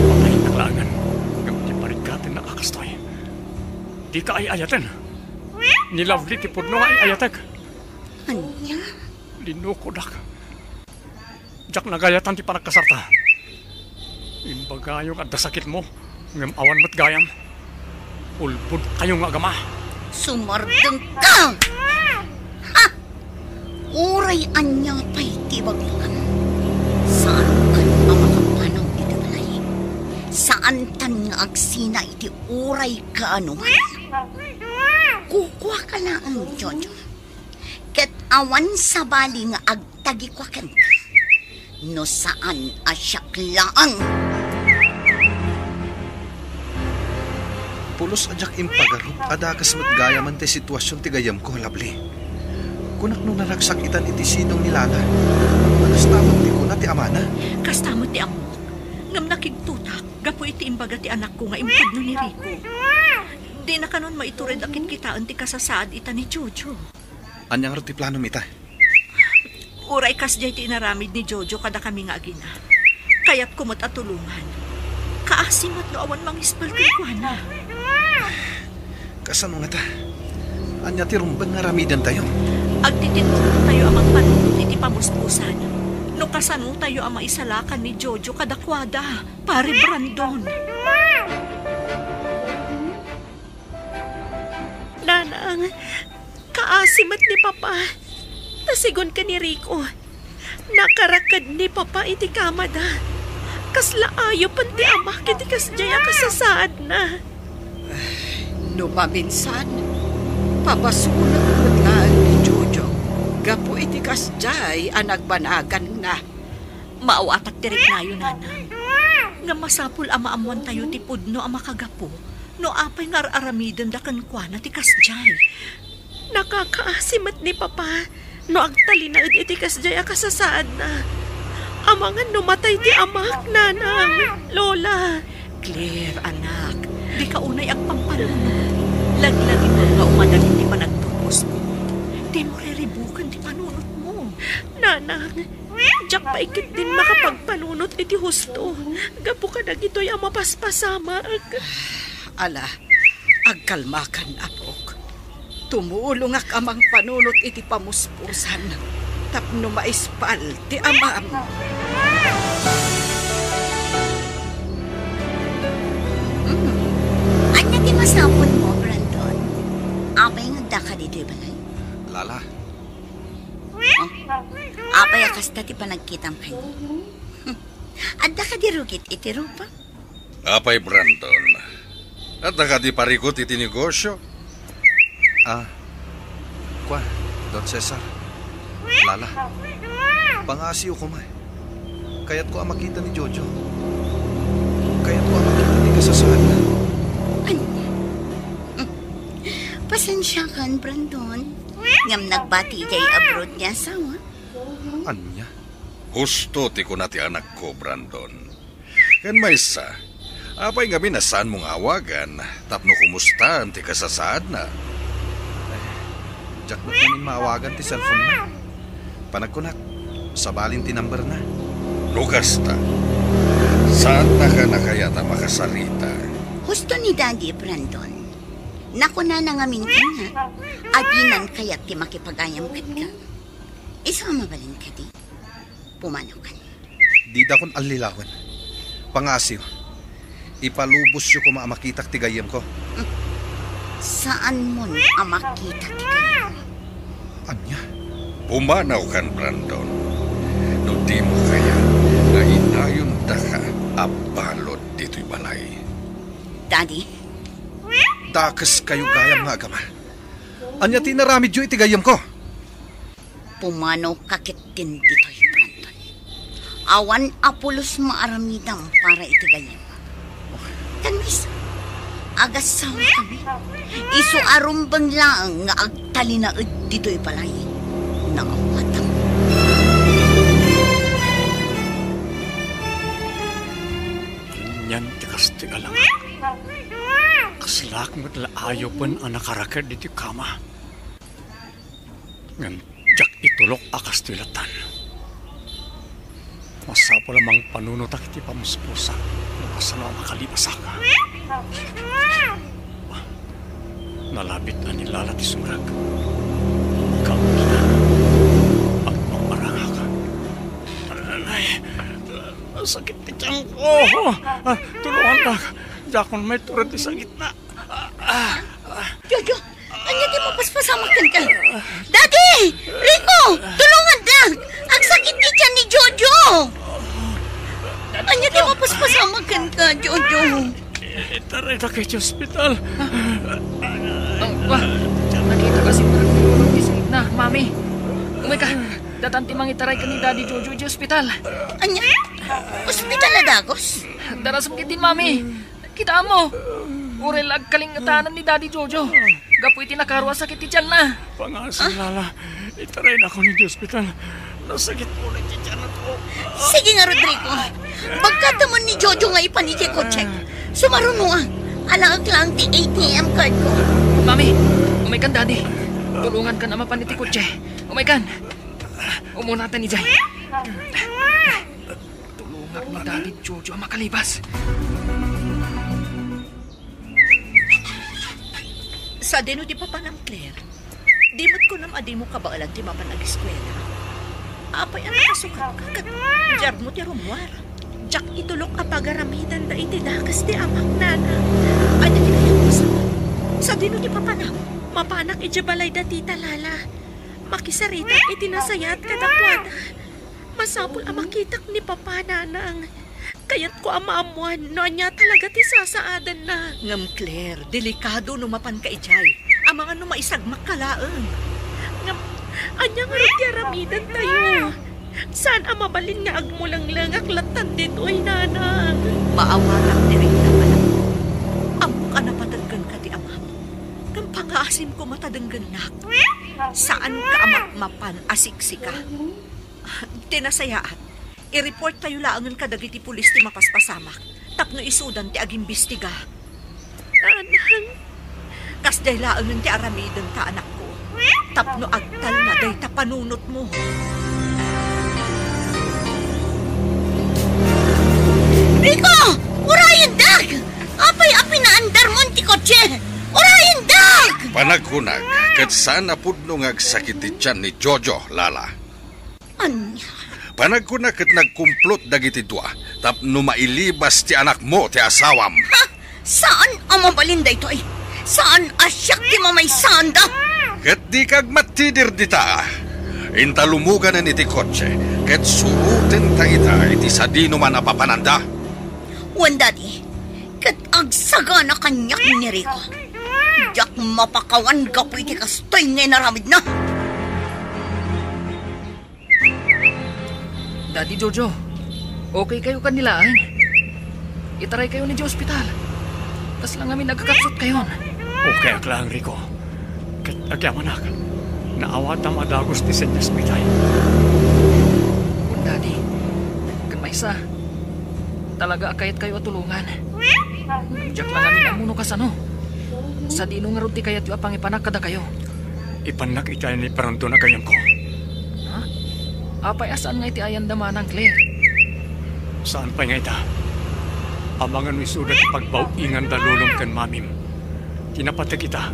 Patay na laengen, ngem ti parigatennak a kastoy. Dika ay-ayaten. Ni Lovely ti pudno nga ay-ayatek. Ania? Linukodak. Diak nagayatan ti panagkasarta. Imbagayo nga adda sakitmo, ngem awan met gayam. Ulbodkayo nga agama. Sumardengka! Ha! Uray ania pay ti ibagam, saankan a makapanaw iti balay. Saantan nga agsina iti uray kaano man. Kukuaka laeng, Jojo. Ket awan sabali nga agtagikua kenka, no saan a siak laeng. Pulos a diak impagarup a dakes met gayamen ti situasion ti gayyemko, Lovely. Kunak no naragsak itan iti sidong ni Lala. Kasta met ti kuna ti amana. Kasta met ti ammok. Ngem nakigtotak gapu iti imbaga ti anakko nga impudno ni Rico. Dina kanon maitured a kitkitaen ti kasasaad ita ni Jojo. Ania ngarud ti planom ita? Uray kasdiay ti inaramid ni Jojo kadakami nga agina, kayatko met a tulongan. Kaasi met no awan mangispal kenkuana. Kasano ngata? Ania ti rumbeng nga aramidentayo? Agtitinnurongtayo a mangpanunot iti pamuspusan no kasanotayo a maisalakan ni Jojo kadakuada, Pare Brandon. Nanang, kaasi met ni Papa. Ta sigun ken ni Rico, nakaraked ni Papa iti kamada. Kasla ayopen ti amak iti kasdiay a kasasaadna. No maminsan, pabasolek met laeng ni Jojo gapu iti kasdiay a nagbanaganna. Maawatak ti riknayo, Nanang. Ngem masapul a maammoantayo ti pudno a makagapu no apay nga ar-aramidenda kenkuana ti kasdiay. Nakakaasi met ni Papa no agtalinaed iti kasdiay a kasasaadna. Amangan no matay ti amak, Nanang, Lola. Claire, anak, dika unay agpampanunot. Laglagipem nga umadalin ti panagturposmo. Dimo riribuken ti panunotmo. Nanang, diak pay ketdin makapagpanunot iti husto gapu kadagitoy a mapaspasamak. Ala, agkalmakan, apok. Tumulongak a mangpanunot iti pamuspusan tapno maispal ti amam. Hmm. Ania ti masapulmo, Brandon? Apay nga addaka ditoy balay? Lala. Oh, apay a kasta ti panagkitam kaniak? Adda kadi rugit iti rupa? Apay, Brandon, adda kadi parikut iti negosio? Ah, kua, Don Cesar, Lala, pangaasiyo koma. Kayatko a makita ni Jojo. Kayatko a makita ti kasasaadna. Ania? Pasensiakan, Brandon. Ngem nagbati idiay abroad nga asawa. Ania? Husto ti kuna ti anakko, Brandon. Ken maysa, apay ngamin a saanmo nga awagan tapno kumustaen ti kasasaadna? Ay, diak met ngamin maawagan ti cellphone-na. Panagkunak, sabalin ti number-na. No kasta, saannaka a kayat a makasarita. Husto ni Daddy, Brandon. Nakunana ngamin kaniak a dinan kayat ti makipagayam kenka. Isu a mabalin kadi? Pumanaw kan. Didakon allilawen. Pangaasiyo, ipalubosyo koma a makitak ti gayyemko. Saanmon a makita ti gayyem. Ania? Pumanaw kan, Brandon. No dimo kayat nga inayondaka a balud ditoy balay. Daddy? Dakeskayo gayam nga agama. Ania ti inaramidyo iti gayyemko? Pumanawka ketdin ditoy, Brandon. Awan a pulos maaramidam para iti gayyem. Ken maysa, agasawakami. Isu a rumbeng laeng nga agtalinaed ditoy balay. Naawatam. Anian ti kastoy a langak? Kaslak met la ayopen a nakaraked iti kama. Ngem diak itulok a kastoy lattan. Masapul a mangpanunotak iti pamuspusak no kasano a makalibasaka. Nalabit a ni Lala ti surag. Kauna, agmammarangak. Ay, sakit ti tiyanko. Ah, tulungannak. Diakon maitured ti sakitna. Ah, ah, ah. Jojo, ania ti mapaspasamak kenka? Daddy! Rico! Tulungannak! Agsakit ti tiyan ni Jojo! Ania ti mapaspasamak kenka, Jojo? Itarayda iti ospital. Ah, ah, nakita ka si Mark Lolo ti sakitna, Mami. Umayka, datan ti mangitaray ken ni Daddy Jojo iti ospital. Ania? Ospital a dagus? Darasem ketdin, Mami. Kitaem, uray la agkalingetanan ni Daddy Jojo gapu iti nakaro a sakit ti tianna. Pangasim, Lala. Itaraynakon iti ospital. Nasakit ulit ti tianko. Sige nga, Rodrigo. Bagkatemon ni Jojo nga ipan iti kotsek. Sumarunoak. Alaek laeng ti A T M cardko. Mami, umaykan, Daddy. Tulongankan a mapan iti kotse. Umaykan. Umunatan idiay. Tulongak ni Daddy Jojo a makalibas. Sadino ti papanam, Claire? Di met kunam a dimo kabaelan ti mapan ageskuela? Apay a nakasukatka ket diarmo ti rummuar? Diak itulok a pagaramidanda iti dakes ti amak, nana. Ania ti kayatmo sa? Sadino ti papanam? Mapanak idiay balay da tita Lala. Makisaritak iti nasayaat kadakuada. Masapul a makitak ni Papa, Nanang. Kayatko a maammuan no ania talaga ti sasaadanna. Ngem, Claire, delikado no mapanka idiay. Amangan no maisagmakka laeng. Ngem, ania ngarud ti aramidantayo? Saan a mabalin nga agmulenglengak lattan ditoy, Nanang. Maawatak ti riknam, anak. Ammok a napateg kenka ti amam. Ngem pangaasim koma ta denggennak. Saanka a mapmapan a siksika. Ti nasayaat, i-reporttayo laengen kadagiti pulis ti mapaspasamak tapno isudan ti agimbestiga. Nanang. Kasdiay laengen ti aramidenta, anakko, tapno agtalna dayta panunotmo. Rico! Urayendak! Apay a pinaandarmon ti kotse? Urayendak! Panagkunak, ket saan a pudno nga agsakit ti tian ni Jojo, Lala. Ania? Panagkunak ket nagkumplot dagiti dua tapno mailibas ti anakmo ti asawam. Ha? Saan a mabalin daytoy. Saan a siak ti mamaysaanda. Ket dika agmatidir dita. Inta lumuganen iti kotse, ket surotenta ita iti sadinoman a papananda. Wen, Daddy, ket agsagana kaniak ni Rico. Diak mapakawan gapu iti kastoy nga inaramidna. Daddy Jojo, okay kayo ken ni laeng? Itaray kayon idiay ospital. Kasla ngamin agkakapsut kayon. Okay ak laeng, Rico. Ket agyamanak, naawatam a dagus ti senyas mi idiay. Wen, Daddy. Ken maysa, talaga a kayat kayo a tulongan. Diak la ngamin ammo no kasano. Sadino ngarud ti kayatyo a pangipanak kadakayo? Ipannak iti ayan ni Brandon a gayyemko. Ha? Apay a saan nga iti ayanda manang, Claire? Saan pay nga ita? Amangan no isuda ti pagbaw-inganda lolom ken mamim. Ti napateg ita,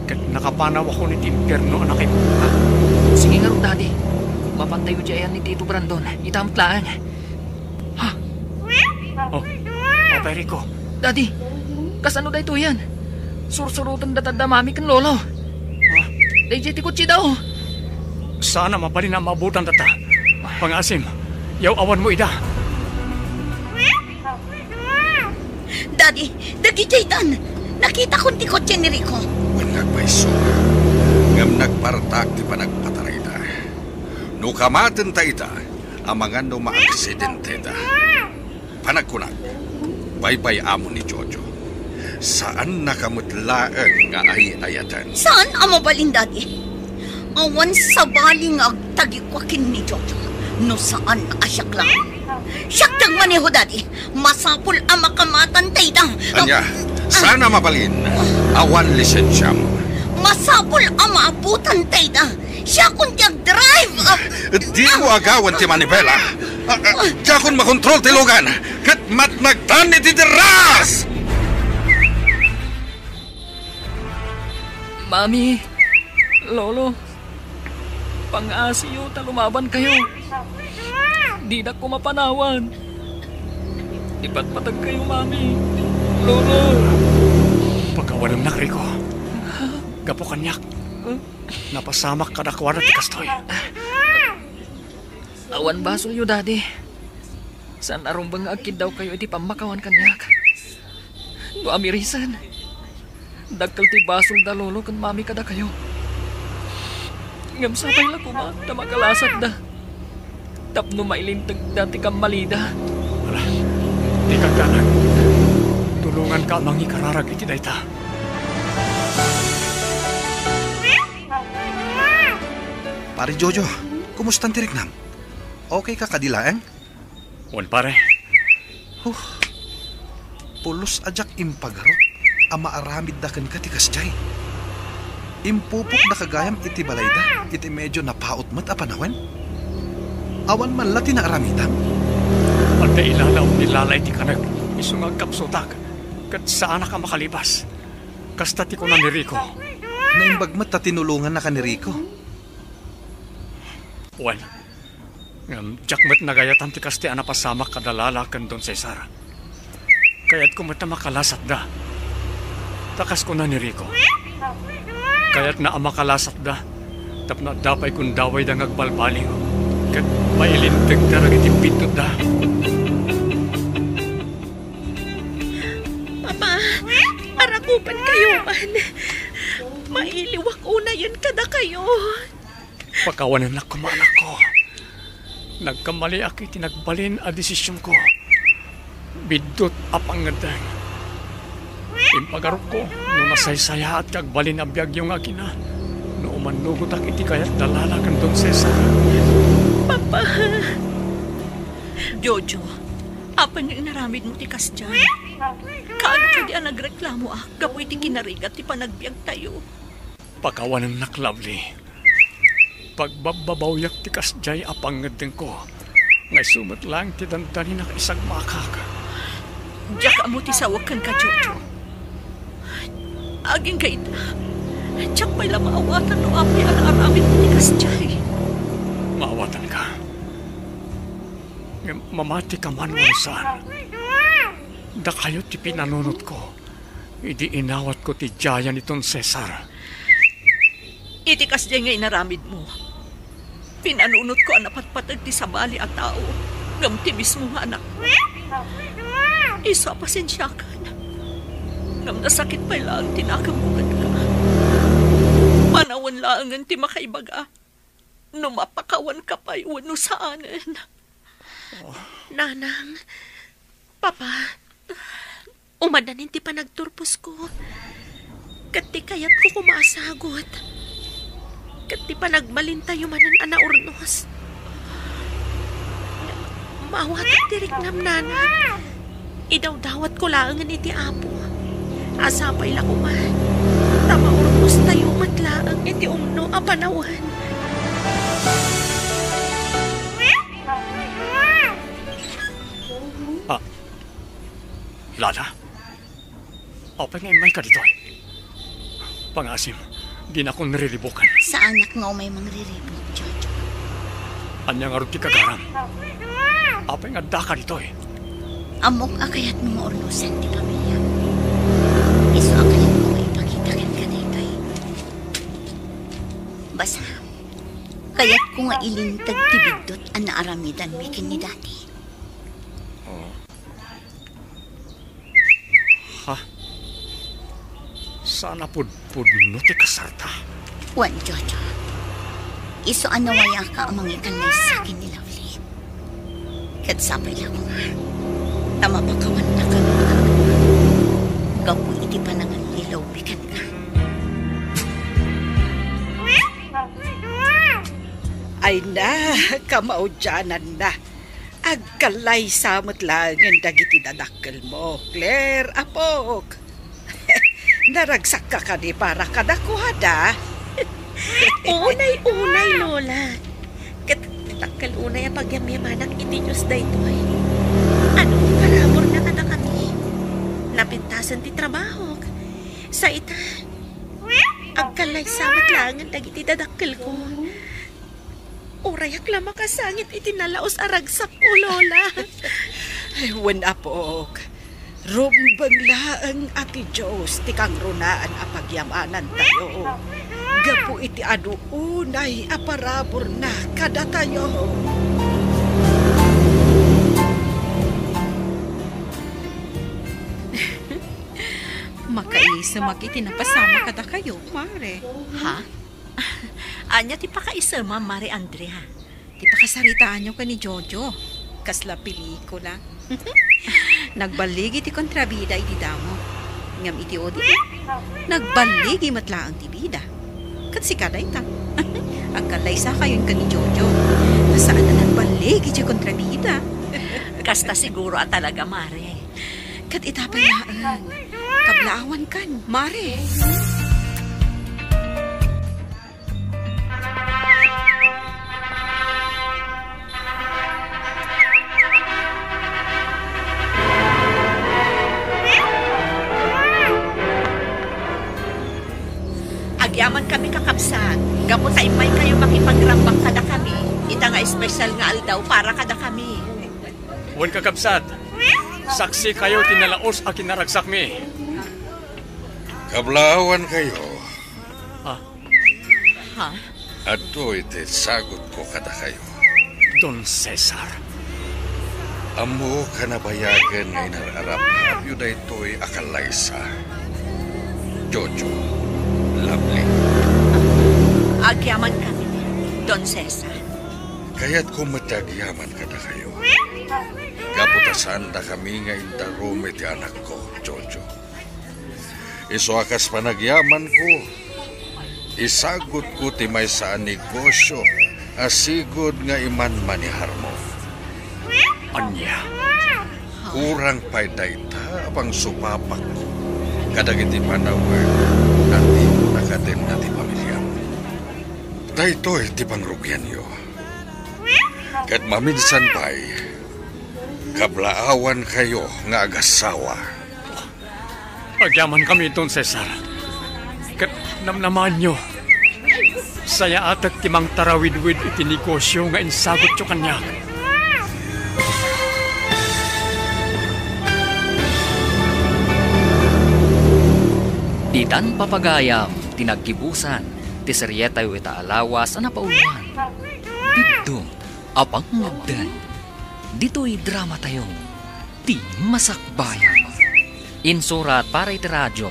ket nakapanawakon iti impierno a nakaiputak. Sige ngarud, Daddy. Mapantayo idiay ayan ni Tito Brandon. Ita met laeng. Ha? Oh, Papa Rico. Daddy, kasano daytoyen? Sursuroten data da mami ken lolo. Ha? Daydiay ti kotsida, oh. Saan a mabalin a maabutan data. Pangaasim, yaw-awanmo ida. Daddy, dagiti daytan. Nakitakon ti kotse ni Rico. Wen, nagpayso. Ngem nagpartak ti panagpatarayda. No kamatenta ita, amangan no maaksidenteta. Panagkunak, baybay-amon ni Jojo. Saannaka met laeng nga ay-ayaten. Saan a mabalin, Daddy? Awan sabali nga agtagikua ken ni Jojo no saan a siak lang. Siak ti agmaneho, Daddy. Masapul a makamatanta ida. Ania, saan a mabalin? Awan lisensiam. Masapul a maabutan ta ida. Siakon ti agdrive. Ah, dimo agawen ti manibela. Ah, ah, diakon makontrol ti lugan. Ket matnagtan iti derras! Mami, Lolo, pangngasiyo ta lumabankayo. Didak koma panawan. Ipatpatagkayo, Mami, Lolo. Pakawanennak, Rico. Gapu kaniak, napasamak kadakuada ti kastoy. Awan basolyo, Daddy. Saan a rumbeng nga agkiddawkayo iti pammakawan kaniak. No amirisen, dakkel ti basolda Lolo ken Mami kadakayo. Ngem sapay la koma ta makalasatda tapno mailintegda ti kammalida. Ala, dika agdanag. Tulonganka a mangikararag iti dayta. Pare Jojo, kumustan ti riknam? Okay ka kadi laeng? Wen, pare. Huh. Pulos a diak impagarok a maaramidda kenka ti kasdiay. Impupokdaka gayam iti balayda iti medio napaut met a panawen. Awan man la ti naaramidam. Adda ilalaom ni Lala iti kanek, isu nga agkapsutak, ket saanak a makalibas. Kasta ti kuna ni Rico. Naimbag met ta tinulongannaka ni Rico. Wen, ngem diak met nagayatan ti kasta a napasamak kada Lala ken Don Cesar. Kayatko met a makalasatda. Ta kas kuna ni Rico, kayatna a makalasatda tapno adda pay gundawayda nga agbalbaliw ket mailintegda dagiti biddutda. Papa, arakupankayo man. Mailiwak unayen kadakayo. Pakawanennak koma, anakko. Nagkamaliak iti nagbalin a desisionko. Biddut a pangngeddeng. Impagarokko no nasaysayaat ti agbalin a biagyo nga agina no umannugotak iti kayat da Lala ken Don Cesar. Papa! Jojo, apay nga inaramidmo ti kasdiay? Kaano kadi a nagreklamoak gapu iti kinarigat ti panagbiagtayo? Pakawanennak, Lovely. Pagbabbabawiak ti kasdiay a pangngeddengko, nga isu met laeng ti dandani nga isagmakak. Diak ammo ti sawek kenka, Jojo. Agingga ita, diak pay la maawatan no apay a naaramidmo ti kasdiay. Maawatanka. Ngem mamatika man wenno saan, dakayo ti pinanunotko idi inawatko ti diayan ni Don Cesar. Iti kasdiay nga inaramidmo, pinanunotko a napatpateg ti sabali a tao ngem ti mismo nga anakko. Isu a pasensiakan, ngem nasakit pay laeng ti nakemko kenka. Panawen laengen ti makaibaga no mapakawanka pay wenno saanen. Nanang, Papa, umadanin ti panagturposko. Ket ti kayatko koma a sagut, ket ti panagbalintayo manen a naurnos. Maawatak ti riknam, Nanang. Idawdawatko laengen iti Apo a sapay la koma ta maurnostayo met laeng iti umno a panawen. Ah, Lala? Apay nga immayka ditoy? Pangasim, dinakon riribukan. Saanak nga umay mangriribuk, Jojo. Ania ngarud ti kagaram? Apay nga addaka ditoy? Ammok a kayatmo nga urnosen ti pamiliam. Isu a kayatko nga ipakita kenka daytoy. Basta, kayatko nga ilinteg ti biddut a naaramidanmi ken ni Daddy. Oh. Ha? Saan a pudpudno ti kasarta? Wen, Jojo. Isu a nawayaka a mangikallaysa ken ni Lovely. Ket sapay la koma ta mapakawannaka nga gapu iti panangallilaw mi kenka. Ay na, kamaudiananna. Agkallaysa met laengen dagiti dadakkelmo, Claire, apok. Naragsakka kadi para kadakuada? Unay-unay, Lola. Ket dakkel unay a pagyamyamanak iti Dios daytoy. Ania ti paraburna kadakami? Napintasen ti trabahok. Sa ita, ag- Agkallaysa met laengen dagiti dadakkelko. Urayak la makasangit iti nalaus a ragsakko, Lola. Ay, wen, apok. Rumbeng laeng a ti Dios ti kangrunaan a pagyamanantayo gapu iti adu unay a paraburna kadatayo. Makaisemak iti napasamak kadakayo, Mare. Ha? Ania ti pakaisemam, Mare Andrea? Ti pakasaritaanyo ken ni Jojo, kasla pelikula. Nagballigi ti kontrabida iti damo. Ngem iti odi, nagballigi met laeng ti bida. Ket sika dayta. Agkallaysakayon ken ni Jojo. Saan a nagballigi ti kontrabida. Kasta siguro a talaga, Mare. Ket ita pay laeng, kablaawankan, Mare. Agyamankami, kakabsat, gapu ta immaykayo makipagrambak kadakami ita nga espesyal nga aldaw para kadakami. Wen, kakabsat, saksikayo ti nalaus a kinaragsakmi. Kablaawankayo. Ha? Ha? Adtoy ti insagutko kadakayo. Don Cesar. Ammok a nabayagen nga inar-arabyo daytoy a kallaysa. Jojo, Lovely. Agyamankami, Don Cesar. Kayatko met ti agyaman kadakayo. Gapu ta saandakami nga indarum iti anakko, Jojo. Isu a kas panagyamanko, isagutko ti maysa a negosio a sigud nga imanmaniharmo. Ania? Kurang pay dayta a pangsupapakko kadagiti panawen a dimo nakadenna ti pamiliam. Daytoy ti pangrugianyo. Ket maminsan pay, kablaawankayo nga agassawa. Agyamankami, Don Cesar. Ket namnamaanyo, sayaatek ti mangtarawidwid iti negosio nga insagutyo kaniak. Ditan papagayam ti naggibusan ti serietayo ita a lawas a napauluan, Biddut a Pangngabdan. Ditoy dramatayo, Ti Masakbayan. Insurat para iti radio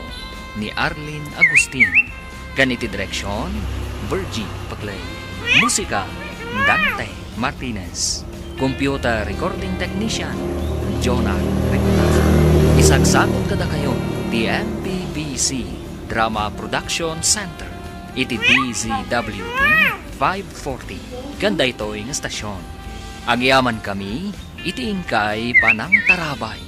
ni Arlene Agustin, ken iti direksion, Virgie Paclay. Musika, Dante Martinez. Computer recording technician, Jonah Rectazo. Isagsagut kadakayo ti M P B C Drama Production Center iti D Z W T five forty. Ken daytoy nga estasion, agyamankami iti inkay panangtarabay.